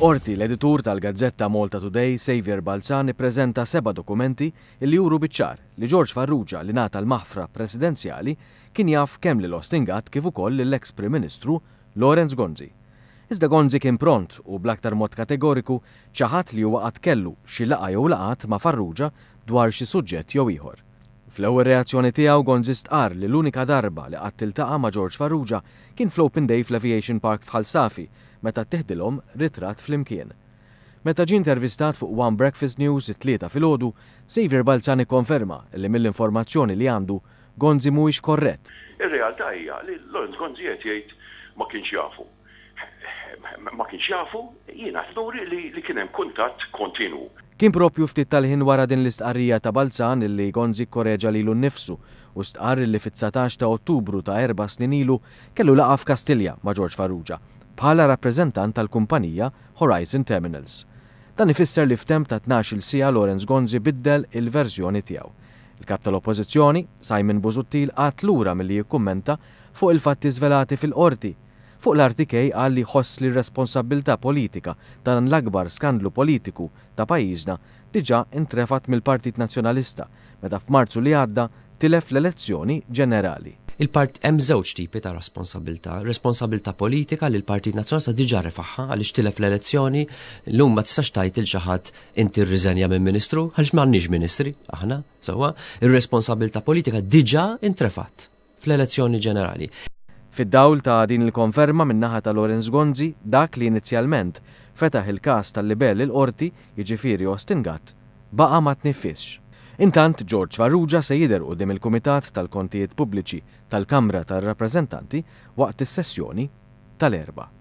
Fil-Qorti, l-editur tal-gazzetta Malta Today, Saviour Balzan ippreżenta seba' dokumenti li juru biċ-ċar li George Farrugia li ngħata l-maħfra presidenzjali kien jaf kemm lil Austin Gatt kif ukoll lill-eks Prim Ministru Lawrence Gonzi. Iżda Gonzi kien pront u bl-aktar mod kategoriku ċaħad li huwa qatt kellu xi laqgħa jew laqgħat ma' Farrugia dwar xi suġġett jew ieħor. Fl-ewwel reazzjoni tiegħu Gonzi stqarr li l-unika darba li qatt iltaqa' ma' George Farrugia kien fl-Open Day fl-Aviation Park f'Ħal Safi meta ttiħdilhom ritratt flimkien. Meta ġie intervistat fuq One Breakfast News it-Tlieta filgħodu, Saviour Balzan ikkonferma li mill-informazzjoni li għandu, Gonzi mhuwiex korrett. Ir-realtà hija li Lawrence Gonzi qed jgħid ma kienx jafu. Ma kienx jafu, jien qed nuri li kien hemm kuntatt kontinwu. Kien proprju ftit tal-ħin wara din l-istqarrija ta' Balzan illi Gonzi kkoreġa lilu nnifsu u stqarr illi fit-19 ta' Ottubru ta' erba' snin ilu kellu laqgħa f'Kastilja ma' George Farrugia bħala rappreżentant tal-kumpanija Horizon Terminals. Dan ifisser li f'temp ta' 12-il siegħa Lawrence Gonzi biddel il-verżjoni tiegħu. Il-Kap tal-Oppożizzjoni, Simon Busuttil qagħad lura milli jikkummenta fuq il-fatti żvelati fil-Qorti. Fuq l-RTK qal li jħoss li r-responsabbiltà politika ta' dan l-akbar skandlu politiku ta' pajjiżna diġà ntrefgħet mill-Partit Nazzjonalista meta f'Marzu li għadda tilef l-elezzjoni ġenerali. Il-part hemm żewġ tipi ta' responsabilità. Responsabilità politika li l-Partit Nazzjonalista diġà refagħha għaliex tilef l-elezzjoni, llum ma tistax tgħid lil xi ħadd inti rriżenja minn ministru għaliex m'għandniex ministri aħna, sewwa. Ir-responsabilità politika diġà intrefgħet. fl-elezzjoni ġenerali. Fid-dawl ta' din il-konferma min-naħa ta' Lawrence Gonzi, dak li inizjalment fetaħ il-każ tal-libell il-Qorti, jiġifieri Austin Gatt, baqa' ma tniffisx. Intant, George Farrugia se jidher quddiem il-Kumitat tal-Kontijiet Pubbliċi tal-Kamra tar-Rappreżentanti waqt is-sessjoni tal-Erbgħa.